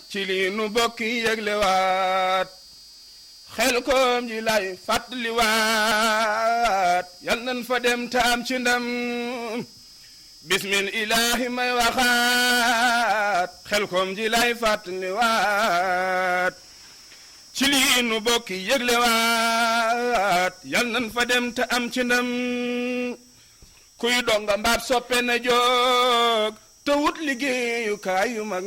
ci lii nu bokki yëglewaat Xelkom ji lay fàttaliwaat yal nan fa dem taam ci ndam bismil ilaahi may waxaat Xelkom ji lay fàttaliwaat ci lii nu bokki yëglewaat yal nan fa dem te am ci ndam kuy donga mbaat soppe na jóg te wut liggéeyu kaayu mag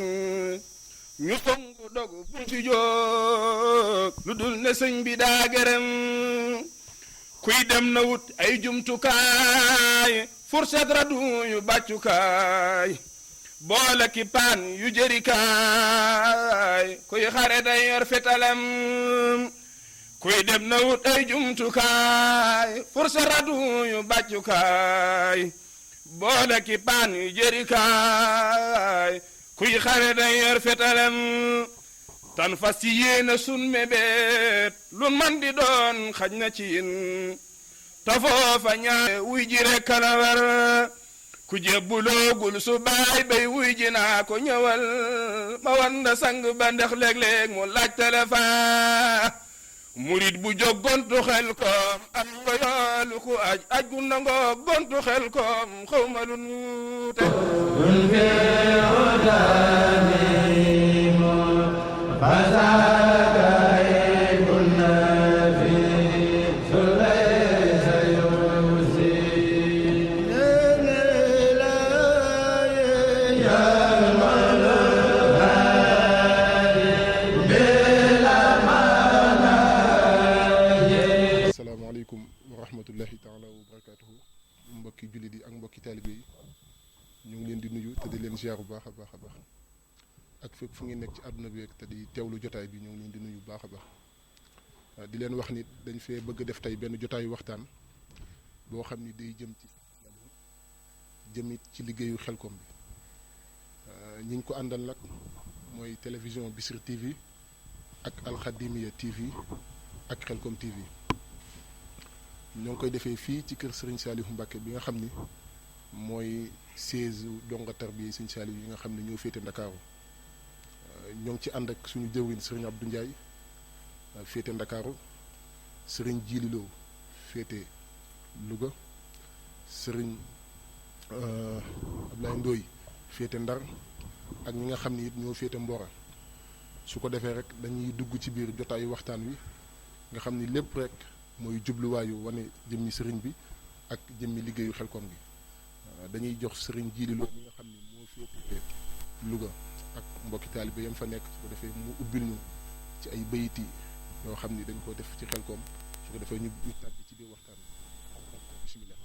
ñu songu dogu bul fi jóg lu dul ne sëñ bi daa gërëm kuy dem na wut ay jumtukaay fourchette radu yu bàccukaay boole ki paan yu jërikaay kuy xare day yor fetalam kuy dem na wut ay jumtukaay fourchette radu yu bàccukaay boole ki paan yu jërikaay kuy xare day yor fetalam tan fas ci yéena sun mébét lu man di doon xaj na ci yin ta foofa ñaare wuy ji rekk la war ku jébbuloogul su baay bay wuy ji naa ko ñëwal ma wanda sang ba ndax léeg-léeg mu laaj téléphone murit bu jóg gontu Xelkom am nga yoolu ku aj gu nangoo gontu Xelkom xawma lu nuute asalaamaaleykum wa rahmatullahi taala wa barakatuhu mbokki jullit yi ak mbokki taalibe yi ñu ngi leen di nuyu te di leen ziar bu baax a baax a baax ak fépp fu ngeen nekk ci àdduna bi te di teewlu jotaay bi ñu ngi leen di nuyu bu baax a baax di leen wax ni dañ fee bëgg def tey benn jotaayu waxtaan boo xam ni day jëmit ci liggéeyu Xelkom bi ñi ñu ko àndal nag mooy télévision Bichri TV ak Alxadimiya TV ak Xelkom TV ñoo ngi koy defee fii ci kër Serigne Saliou Mbacké bi nga xam ni mooy siège donga tarbiya Serigne Saliou yi nga xam ne ñoo féete Ndakaaru ñoo ngi ci ànd ak suñu jëwriñ Serigne Abdou Ndiaye féete Ndakaaru Serigne Djililo féete Louga Serigne Ablaye Ndoye féete Ndar ak ñi nga xam ni it ñoo féete Mbora su ko defee rek dañuy dugg ci biir jotaayu waxtaan wi nga xam ni lépp rek mooy jubluwaayu wane jëmmi sëriñ bi ak jëmmi liggéeyu Xelkom bi dañuy jox sëriñ Djililo mi nga xam ni moo féete Louga ak mbokki taalibe yam fa nekk su ko defee mu ubbil ñu ci ay bayiti yoo xam ni dañ ko def ci Xelkom su ko defee ñu tàbbi ci biir waxtaan bi bismillah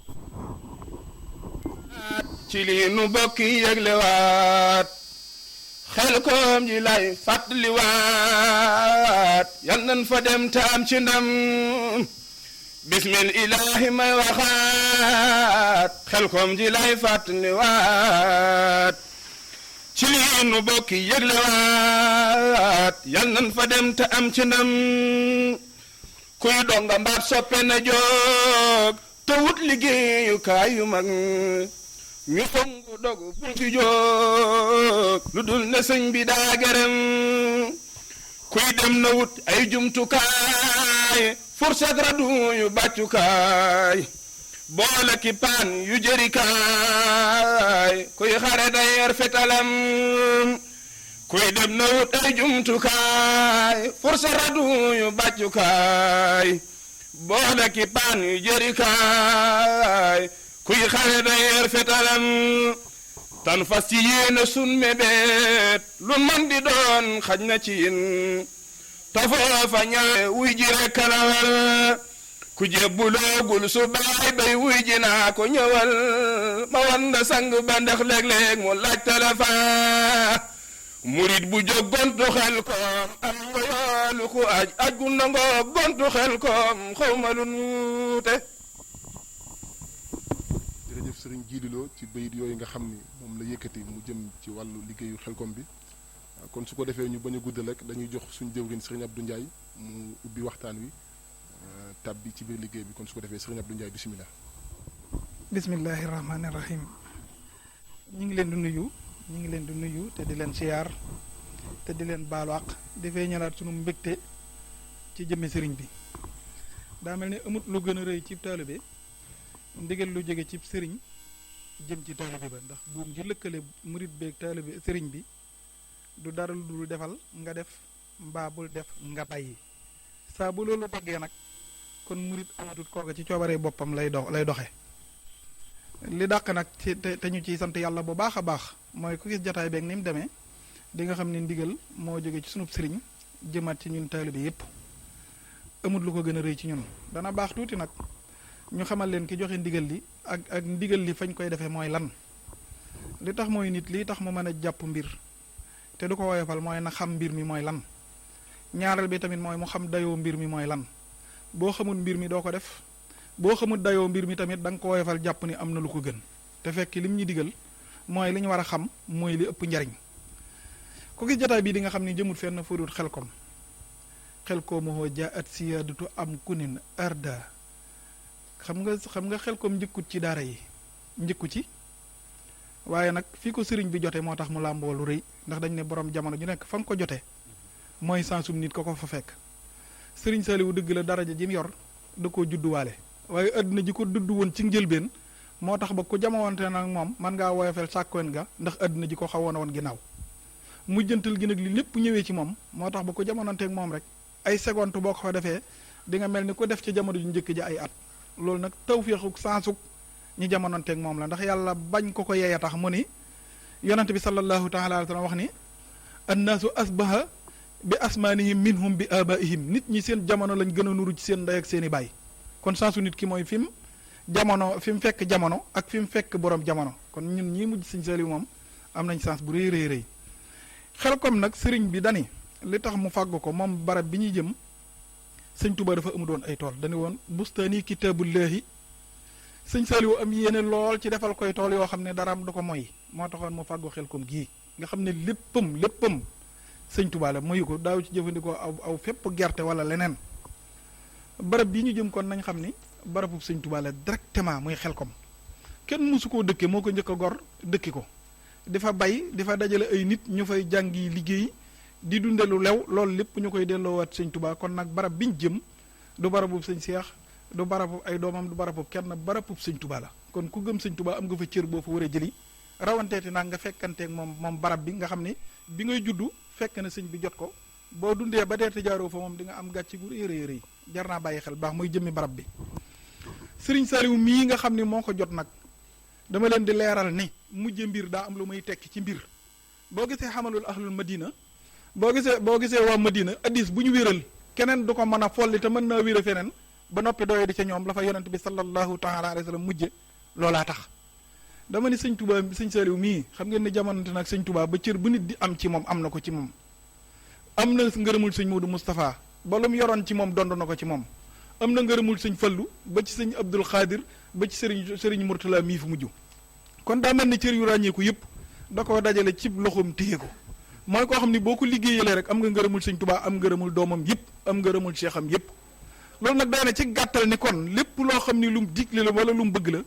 ci lii nu bokki yëglewaat Xelkom ji lay fàttaliwaat yal nan fa dem te am ci ndam bismil ilaahi may waxaat Xelkom ji lay fàttaliwaat ci lii nu bokki yëglewaat yal nan fa dem te am ci ndam kuy donga mbaat soppe na jóg te wut liggéeyu kaayu mag ñu songu dogu bul fi jóg lu dul ne sëñ bi daa gërëm kuy dem na wut ay jumtukaay fourchette radu yu bàccukaay boole ki paan yu jërikaay kuy xare day yor fetalam kuy dem na wut ay jumtukaay fourchette radu yu bàccukaay boole ki paan yu jërikaay kuy xare day yor fetalam tan fas ci yéena sun mébét lu man di doon xaj na ci yin ta foofa ñaare wuy ji rekk la war ku jébbuloogul su baay bay wuy ji naa ko ñëwal ma wanda sang ba ndax léeg-léeg mu laaj téléphone murit bu jóg gontu Xelkom am nga yoolu ku aj gu nangoo gontu Xelkom xawma lu nuute jërëjëf sëriñ Djililo ci bayit yooyu nga xam ni moom la yëkkati mu jëm ci wàllu liggéeyu Xelkom bi kon su ko defee ñu bañ a guddal rek dañuy jox suñu jëwriñ sëriñ Abdou Ndiaye mu ubbi waxtaan wi tàbbi ci biir liggéey bi kon su ko defee sëriñ Abdou Ndiaye bisimilah. bismillahi rahmaani rahim ñu ngi leen di nuyu te di leen siyaar te di leen baalu àq di feeñalaat sunu mbégte ci jëmmi sëriñ bi. daa mel ni amut lu gën a rëy ci taalibe ndigal lu jóge ci sëriñ jëm ci taalibe ba, ndax buum ji lëkkale murit beeg taalibe sëriñ bi du dara lu dul defal nga def mbaa bul def nga bàyyi. saa bu loolu toggee nag kon murit amatut kooga ci coobaree boppam lay doxe li dàq nag ci te ñu ciy sant yàlla bu baax a baax mooy ku gis jataay beeg ni mu demee di nga xam ne ndigal moo jóge ci sunub sëriñ jëmaat ci ñun taalibe yépp amut lu ko gën a rëy ci ñun. dana baax tuuti nag ñu xamal leen ki joxe ndigal li ak ndigal li fañ koy defee mooy lan. li tax mooy nit lii tax mu mën a jàpp mbir te du ko woyofal mooy na xam mbir mi mooy lan. ñaareel bi tamit mooy mu xam dayoo mbir mi mooy lan. boo xamul mbir mi doo ko def boo xamul dayoo mbir mi tamit da nga ko woyofal jàpp ni am na lu ko gën te fekk lim ñu digal mooy li ñu war a xam mooy li ëpp njariñ. ku gis jotaay bii di nga xam ni jëmul fenn fudut Xelcom. Xelcom hoo jaa at siyaadatu am kunin arda xam nga Xelcom njëkkut ci daara yi njëkku ci waaye nag fii ko sëriñ bi jote moo tax mu làmboo lu rëy ndax dañ ne borom jamono ju nekk fa nga ko jote mooy sansum nit ko fa fekk. sëriñ Saliou dëgg la daraja ji mu yor da koo judduwaale waaye àdduna ji ko dudd woon ci njëlbeen moo tax ba ku jamonoonte nag moom man ngaa woyofel sàkkoon nga ndax àdduna ji ko xawoon woon ginnaaw mujjantal gi nag li lépp ñëwee ci moom moo tax ba ku jamonoonteeg moom rek ay seconde boo ko fa defee di nga mel ni ko def ci jamono ju njëkk ji ay at. loolu nag tawféexuk sansuk ñi jamonoonteeg moom la ndax yàlla bañ ko yeeya tax mu ni yonante bi sallallahu taala alayhi wa sallam wax ni annaasu asbaha bi asmaanihim minhum bi abaihim nit ñi seen jamono lañ gën a nuru ci seen ndey ak seen i baay. kon sansu nit ki mooy fi mu fekk jamono ak fi mu fekk borom jamono kon ñun ñii mujj sëñ Saliou moom am nañ sens bu rëy rëy rëy. Xelcom nag sëriñ bi dani li tax mu fàggu ko moom barab bi ñuy jëm sëñ Tuba dafa amu doon ay tool dañu woon bustaani kitaabullaahi sëñ Saliou am yéene lool ci defal koy tool yoo xam ne daraam du ko moy moo taxoon mu fàggu Xelcom gii nga xam ne léppam sëñ Tuba la moyu ko daaw ci jëfandikoo aw fépp gerte wala leneen. barab bii ñu jëm kon nañ xam ni barabu sëñ Tuba la directement muy Xelcom kenn mësu koo dëkke moo ko njëkk a gor dëkki ko di fa bay di fa dajale ay nit ñu fay jàngi liggéey di dunde lu lew loolu lépp ñu koy delloowaat sëñ Tuba kon nag barab bi ñu jëm du barabu sëñ Seex du barabu ay doomam du barabu kenn barabu sëñ Tuba la kon ku gëm sëñ Tuba am nga fa cër boo fa war a jëli rawanteeti nag nga fekkanteeg moom barab bi nga xam ni bi ngay juddu fekk na sëñ bi jot ko boo dundee ba dee te jaaroo fa moom di nga am gàcce bu rëy rëy jar naa bàyyi xel baax mooy jëmmi barab bi. sëriñ Saliou mii nga xam ni moo ko jot nag dama leen di leeral ni mujje mbir daa am lu muy tekki ci mbir boo gisee xamalul ahlul madina boo gisee waa madina addis bu ñu wéral keneen du ko mën a folli te mën naa wéra feneen ba noppi doye di ca ñoom la fa yonent bi sallallahu taala alayhi wa sallam mujje loolaa tax dama ni sëñ Tuba sëñ Saliou mii xam ngeen ne jamonante nag sëñ Tuba ba cër bu nit di am ci moom am na ko ci moom am na ngërëmul sëñ Modou Moustapha ba lu mu yoroon ci moom dond na ko ci moom am na ngërëmul sëñ Fallu ba ci sëñ Abdul Xaadir ba ci sëriñ Murtala mii fu mujj kon daa mel ni cër yu ràññeeku yëpp da koo dajale ci loxoom téye ko mooy koo xam ni boo ko liggéeyalee rek am nga ngërëmul sëñ Tuba am ngërëmul doomam yëpp am ngërëmul seexam yëpp loolu nag daane ci gàttal ni kon lépp loo xam ni lu mu digle la wala lu mu bëgg la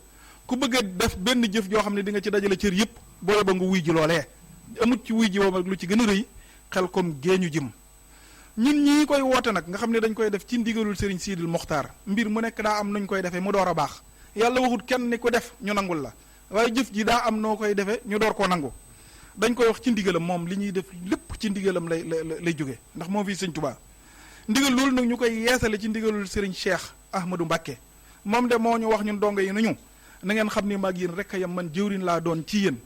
ku bëgg a def benn jëf joo xam ne di nga ci dajale cër yëpp booy ba nga wuy ji loolee amut ci wuy ji woo lu ci gën a rëy Xelcom géeñu jëm ñun ñii koy woote nag nga xam ne dañ koy def ci ndigalul Serigne Sidil Mokhtar mbir mu nekk daa am nuñ koy defee mu door a baax yàlla waxut kenn ni ko def ñu nangul la waaye jëf ji daa am noo koy defee ñu door koo nangu dañ koy wax ci ndigalam moom li ñuy def lépp ci ndigalam lay jóge ndax moo fii Sëñ Tuubaa ndigal loolu nag ñu koy yeesale ci ndigalul Serigne Cheikh Ahmadou Mbacké moom de moo ñu wax ñun dongo yi nañu na ngeen xam ni maag yéen rek a yam man jëwriñ laa doon ci yéen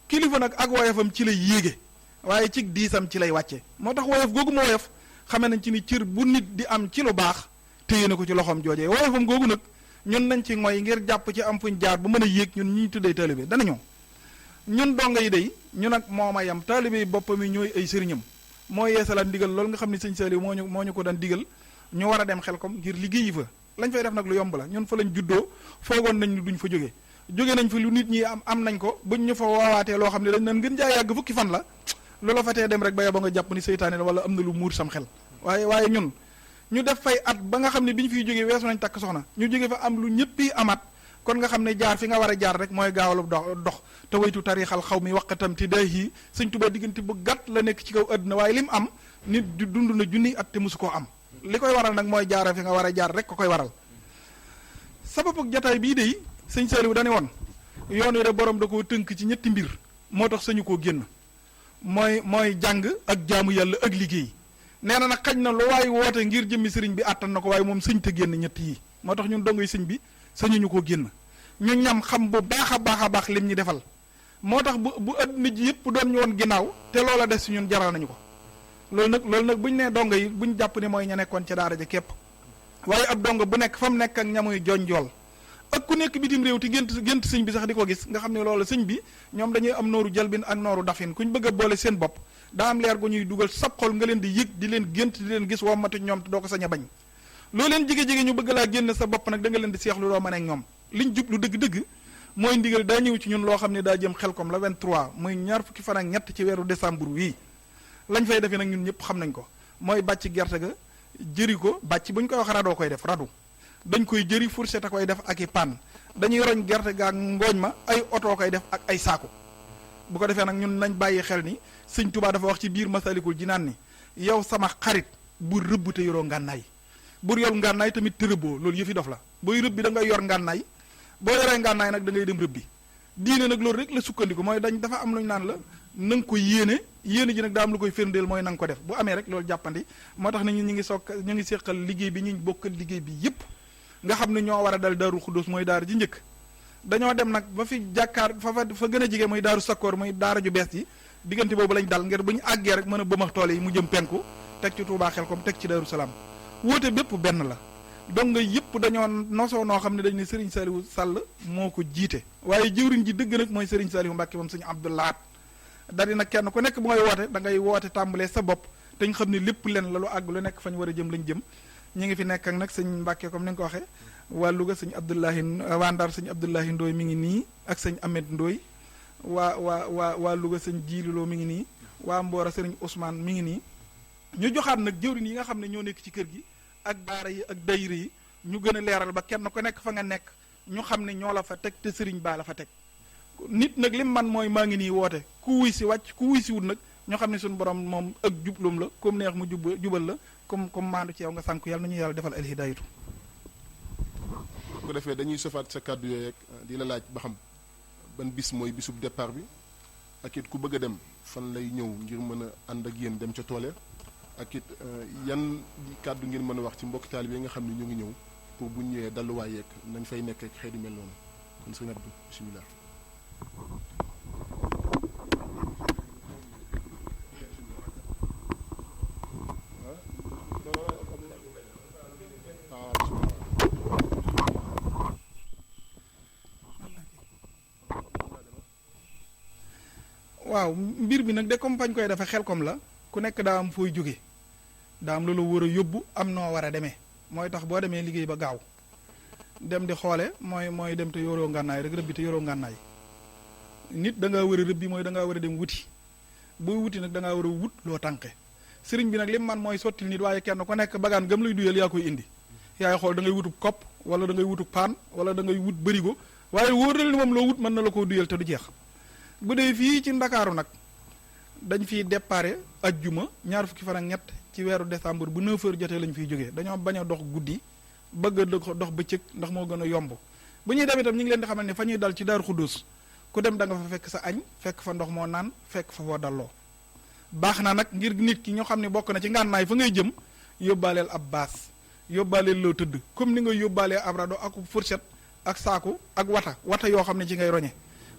kilifa nag ak woyofam ci lay yéege waaye ci diisam ci lay wàcce moo tax woyof googu mu woyof xamee nañ ci ni cër bu nit di am ci lu baax téye na ko ci loxoom joojee woyofam googu nag ñun nañ ci ngoy ngir jàpp ci am fuñ jaar bu mën a yéeg ñun ñi tuddee taalibe danañu ñun donga yi day ñu nag mooma yam taalibe yi boppam yi ñooy ay sëriñam moo yeesalaat ndigal loolu nga xam ne sëñ Saliou moo ñu ko daan digal ñu war a dem Xelcom ngir liggéeyi fa lañ fay def nag lu yomb la ñun fa lañ juddoo foogoon nañ ni duñ fa jóge nañ fa lu nit ñi am nañ ko buñ ñu fa waawaatee loo xam ne dañ nan gën jaa yàgg fukki fan la loola fa tee dem rek ba yow ba nga jàpp ni seytaane la wala am na lu muur sam xel waaye ñun ñu def fay at ba nga xam ne bi ñu fiy jógee weesu nañ takk soxna ñu jóge fa am lu ñëppi amaat kon nga xam ne jaar fi nga war a jaar rek mooy gaawalu dox te waytu tarixal xaw mi waqatam ti day yi sëñ Tuubaa diggante bu gàtt la nekk ci kaw àdduna waaye li mu am nit di dund na junniy at te mosu koo am li koy waral nag mooy jaara fi nga war a jaar rek ko koy waral sababu jataay bii de sëñ Saliou dane woon yoon wi de borom da koo tënk ci ñetti mbir moo tax sañu koo génn mooy jàng ak jaamu yàlla ak liggéey nee na nag xañ na lu waay woote ngir jëmmi sëriñ bi àttan na ko waaye moom sëñ te génn ñett yi moo tax ñun dongoy sëñ bi sañuñu koo génn ñu ñam xam bu baax a baax lim ñu defal moo tax bu adduna ji yëpp doon ñu woon ginnaaw te loola des si ñun jaral nañu ko loolu nag buñ nee dongo yi buñ jàpp ne mooy ña nekkoon ca daara ja képp waaye ab dongo bu nekk fa mu nekk ak ñamuy jonjool ak ku nekk bitim réew te gént sëñ bi sax di ko gis nga xam ne loolu sëñ bi ñoom dañuy am nooru jalbin ak nooru dafin kuñ bëgg a boole seen bopp daa am leer gu ñuy dugal sab xol nga leen di yëg di leen gént di leen gis wommatu ñoom te doo ko sañ a bañ loo leen jige-jige ñu bëgg laa génn sa bopp nag da nga leen di seexlu doo mën ak ñoom liñ jublu dëgg-dëgg mooy ndigal daa ñëw ci ñun loo xam ne daa jëm Xelkom la 23 muy ñaar fukki fan ak ñett ci weeru décembre wii lañ fay defee nag ñun ñëpp xam nañ ko mooy bàcc gerte ga jëri ko bàcc bu ñu koy wax radoo koy def radu dañ koy jëri fourchette a koy def ak i pan dañuy roñ gerte ga ak ngooñ ma ay oto koy def ak ay saako bu ko defee nag ñun nañ bàyyi xel ni sëñ Tuubaa dafa wax ci biir Masalikul Jinaan ni yow sama xarit bu rëbb te yoroo ngànnaay bur yor ngànnaay tamit te rëbboo loolu yëfi dof la booy rëbb bi da ngay yor ngànnaay boo yoree ngànnaay nag da ngay dem rëbbi diine nag loolu rek la sukkandiku mooy dafa am lu ñu naan la na nga ko yéene ji nag daa am lu koy firndeel mooy na nga ko def bu amee rek loolu jàppandi moo tax ne ñu ngi seqal liggéey bi ñu bokkal liggéey bi yépp nga xam ne ñoo war a dal Daaru Xuddoos mooy daara ji njëkk dañoo dem nag ba fi jàkkaar fa gën a jige muy daaru sakkoor muy daara ju bees yi diggante boobu lañ dal ngir bu ñu àggee rek mën a bëmax tool yi mu jëm penku teg ci Tuubaa Xelkom teg ci Daaru Salaam wóote bépp benn la donc nga yëpp dañoo nosoo noo xam ne dañ ne Serigne Saliou Sall moo ko jiite waaye jëwriñ ji dëgg nag mooy Serigne Saliou Mbacke moom Sëñ Abdou Lahad dadi nag kenn ku nekk bu ngay woote da ngay woote tàmbalee sa bopp te ñu xam ne lépp leen la lu àgg lu nekk fa ñu war a jëm lañ jëm ñu ngi fi nekk ak nag sëñ Mbacke comme ni nga ko waxee waa Louga sëñ Abdoulahi waa Ndar sëñ Abdoulahi Ndooy mi ngi nii ak sëñ Ahmed Ndooy waa Louga sëñ Jiililoo mi ngi nii waa Mboora sëriñ Ousmane mi ngi nii ñu joxaat nag jëwriñ yi nga xam ne ñoo nekk ci kër gi ak daara yi ak dayira yi ñu gën a leeral ba kenn ku nekk fa nga nekk ñu xam ne ñoo la fa teg te sëriñ baa la fa teg nit nag lim man mooy maa ngi nii woote ku wuy si wàcc ku wuy si wut nag ñoo xam ne suñu borom moom ak jublum la comme neex mu jubal la comme maandu ci yow nga sànku yàlla nañu yàlla defal alhidayatu bu ko defee dañuy sofaat sa kàddu yooyu rek di la laaj ba xam ban bis mooy bisub départ bi ak it ku bëgg a dem fan lay ñëw ngir mën a ànd ak yéen dem ca toole ak it yan kàddu ngeen mën a wax ci mbokk taalibe yi nga xam ne ñu ngi ñëw pour bu ñëwee dalluwaay yeeg nañ fay nekk ak xeetu mel noonu kon sëñ Abdou bisimilah. waaw mbir bi nag de comme fañ koy dafa Xelkom la ku nekk daa am fooy jóge daa am loolu war a yóbbu am noo war a demee mooy tax boo demee liggéey ba gaaw dem di xoole mooy dem te yoroo ngànnaay rek rëbbi te yoroo ngànnaay nit da ngaa war a rëbbi mooy da ngaa war a dem wuti booy wuti nag da ngaa war a wut loo tànqe sëriñ bi nag li man mooy sottil nit waaye kenn ku nekk bagaan gëm lay duyal yaa koy indi yaay xool da ngay wutub kopp wala da ngay wutub paan wala da ngay wut bërigo waaye wóor na ni moom loo wut mën na la koo duyal te du jeex bu dee fii ci Ndakaaru nag dañ fiy déparé ajjuma ñaar fukki fan ak ñett ci weeru décembre bu 9h jotee lañ fiy jógee dañoo bañ a dox guddi bëgg a dox bëccëg ndax moo gën a yomb bu ñuy dem itam ñu ngi leen di xamal ne fa ñuy dal ci Daaru Xuddoos ku dem da nga fa fekk sa añ fekk fa ndox moo naan fekk fa foo dalloo baax na nag ngir nit ki ñoo xam ne bokk na ci ngànnaay fa ngay jëm yóbbaaleel ab baas yóbbaaleel loo tëdd comme ni nga yóbbaalee ab rado ak fourchette ak saaku ak wata yoo xam ne ci ngay roñe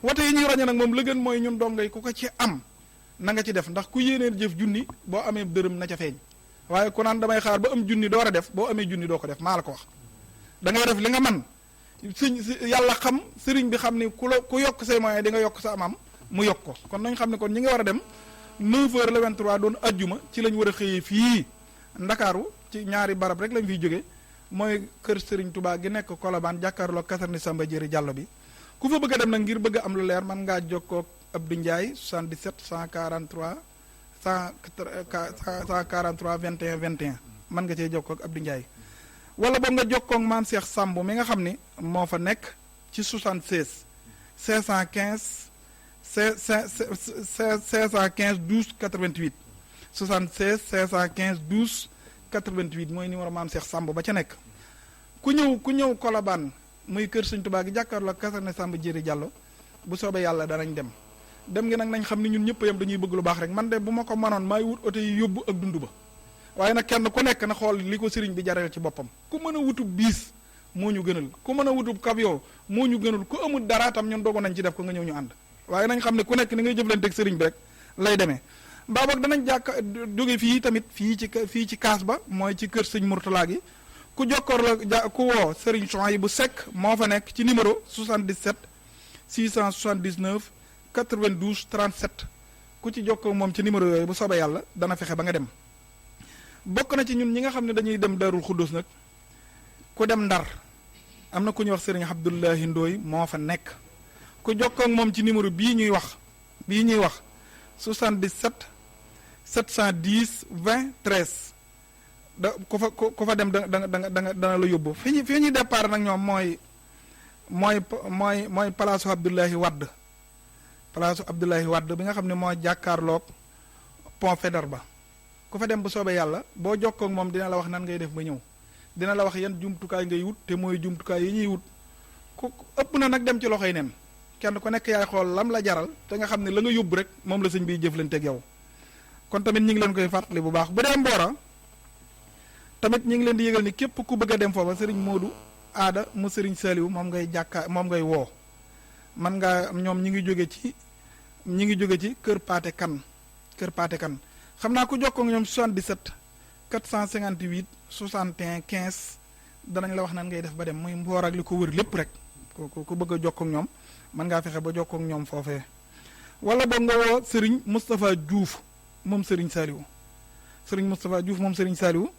wata yi ñuy roñe nag moom la gën mooy ñun dongay ku ko ci am na nga ci def ndax ku yéeneen jëf junni boo amee dërëm na ca feeñ waaye ku naan damay xaar ba am junni door a def boo amee junni doo ko def maa la ko wax da ngay def li nga man yàlla xam sëriñ bi xam ni ku yokk say moyen di nga yokk sa am mu yokk ko kon nañ xam ne kon ñi nga war a dem 9h le 23 doon ajjuma ci lañ war a xëyee fii Ndakaaru ci ñaari barab rek lañ fiy jóge mooy kër Sëriñ Tubaa gi nekk Colobane jàkkaarloo kasarni Samba Jëri Jàllo bi ku fa bëgg a dem nag ngir bëgg a am lu leer man ngaa jokkoo Abdou Ndiaye 77 143 21 21 mën nga cee jokkoo ak Abdou Ndiaye wala boog nga jokkoo ak maam Cheikh Samb mi nga xam ni moo fa nekk ci 76 515 515 12 88 76 515 12 88 mooy numéro maam Cheikh Samb ba ca nekk. ku ñëw Colobane muy kër Sëñ Tuubaa gi jàkkaarloo ak kasane Samb Jéeri Jàllo bu soobee yàlla danañ dem ngi nag nañ xam ni ñun ñëpp yam dañuy bëgg lu baax rek man de bu ma ko mënoon maay wut oto yi yóbbu ak dund ba waaye nag kenn ku nekk na xool li ko sëriñ bi jaral ci boppam ku mën a wutub biis moo ñu gënal ku mën a wutub camion moo ñu gënal ku amul dara tam ñun dogu nañ ci def ko nga ñëw ñu ànd waaye nañ xam ne ku nekk ni ngay jëflanteeg sëriñ bi rek lay demee mbaa boog danañ jóge fii tamit fii ci kaas ba mooy ci kër sëñ Mourtala gi ku jokkoor la ku woo sëriñ Souhaïbou Seck moo fa nekk ci numéro 77 679 92 37 ku ci jokkoo moom ci numéro yooyu bu soobee yàlla dana fexe ba nga dem bokk na ci ñun ñi nga xam ne dañuy dem Darul Xuddus nag ku dem Ndar am na ku ñuy wax sëriñ Abdoulahi Ndooy moo fa nekk ku jokkoo moom ci numéro bii ñuy wax 77 710 20 13 ku fa dem dana la yóbbu fi ñuy départ nag ñoom mooy palaasu Abdoulahi Wadd bi nga xam ne moo jàkkaarloog pont Faidherbe ba ku fa dem bu soobee yàlla boo jokkoo ak moom dina la wax nan ngay def ba ñëw dina la wax yan jumtukaay ngay wut te mooy jumtukaay yi ñuy wut ku ëpp na nag dem ci loxoy nen kenn ku nekk yaay xool lam la jaral te nga xam ne la nga yóbbu rek moom la sëñ biy jëflanteeg yow kon tamit ñi ngi leen koy fàttali bu baax bu dee Mbora tamit ñi ngi leen di yëgal ni képp ku bëgg a dem foofa sëriñ Modou Aada mu sëriñ Saliou moom ngay woo man nga ñoom ñi ngi jóge ci kër Paate Kan xam naa ku jokkoo ak ñoom 77 458 61 15 danañ la wax nan ngay def ba dem muy Mboor ak li ko wër lépp rek ku bëgg a jokkoo ak ñoom mën ngaa fexe ba jokkoo ak ñoom foofee wala boog nga woo Serigne Moustapha Diouf moom Serigne Saliou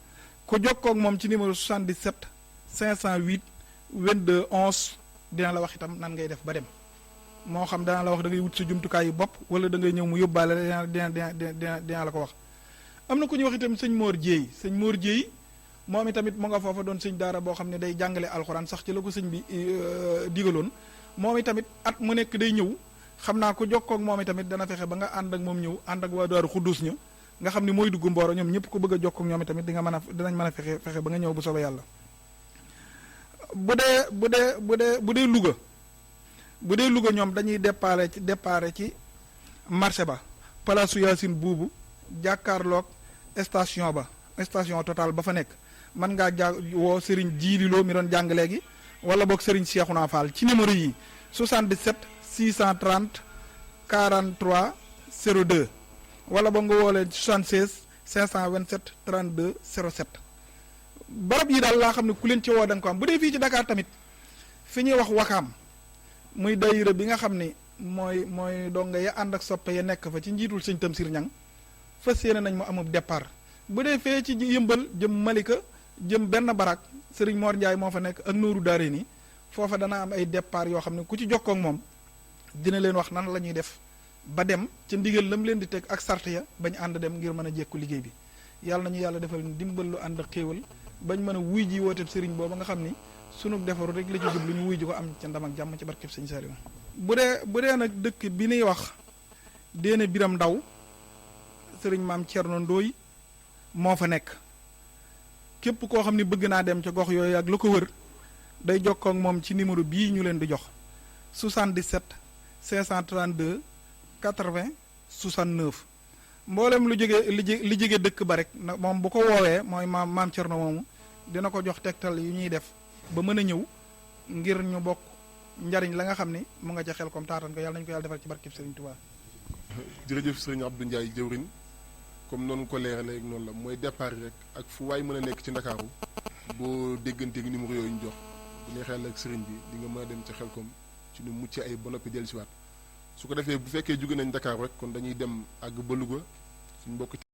ku jokkoo ak moom ci numéro 77 508 22 11 dina la wax itam nan ngay def ba dem moo xam dana la wax da ngay wut sa jumtukaay yu bopp wala da ngay ñëw mu yóbbaale dina la ko wax. am na ku ñuy wax itam sëñ Mor Dieye moom itamit mu nga foofa doon sëñ daara boo xam ne day jàngale alxuraan sax ci la ko sëñ bi digaloon moom itamit at mu nekk day ñëw xam naa ko jokkoo ak moom itamit dana fexe ba nga ànd ak moom ñëw ànd ak waa Daaru Xuddus ña nga xam ne mooy dugg Mboro ñoom ñëpp ko bëgg a jokkoo ak ñoom itamit dinañ mën a fexe ba nga ñëw bu soobee yàlla. bu dee Louga ñoom dañuy départ ci marché ba palaasu Yaasin buubu jàkkaarloog station Total ba fa nekk mën ngaa woo Serigne Jiililoo mi doon jàng léegi wala boog Serigne Cheikhouna Fall ci numéro yi 77 630 43 02 wala boog nga woo leen 76 527 32 07 barab yi daal laa xam ne ku leen ci woo da nga ko am bu dee fii ci Dakar tamit fi ñuy wax Wakaam muy dayira bi nga xam ne mooy donga ya ànd ak soppe ya nekk fa ci njiitul sëñ Tamsir Ñang fas yéene nañ mu amub départ bu dee fee ci yëmbal jëm Malika jëm benn barak Serigne Mor Ndiaye moo fa nekk ak Nooru Daare nii foofa dana am ay départ yoo xam ne ku ci jokkoo ak moom dina leen wax nan la ñuy def ba dem ca ndigal lam leen di teg ak sart ya bañ ànd dem ngir mën a jekku liggéey bi yàlla nañu yàlla defal dimbal lu ànd ak xéewal bañ mën a wuy ji wooteeb Serigne booba nga xam ni sunu defaru rek la ci jublu ñu wuy ji ko am ca ndam ak jàmm ci barkeb Sëñ Saliou bu dee nag dëkk bi nuy wax Déene Biram Ndaw Serigne Maam Thierno Ndooy moo fa nekk képp koo xam ne bëgg naa dem ca gox yooyu ak la ko wër day jokkoo ak moom ci numéro bii ñu leen di jox 77 532 80 69 mboolem lu jóge dëkk ba rek moom bu ko woowee mooy maam Thierno moomu dina ko jox tegtal yu ñuy def ba mën a ñëw ngir ñu bokk njariñ la nga xam ni mu nga ca xel comme taatan ko yàlla nañu ko yàlla defal ci barkeb Serigne Touba. jërëjëf Serigne Abdou Ndiaye jëwrin comme noonu ko leeralee ak noonu la mooy départ rek ak fu waay mën a nekk ci Ndakaaru boo dégganteeg numéro yooyu ñu jox bu neexee ak Serigne bi di nga mën a dem ca Xelkom ci nu mucc ay ba noppi dellusiwaat su ko defee bu fekkee jóge nañ Dakar rek kon dañuy dem àgg ba Louga suñ mbokk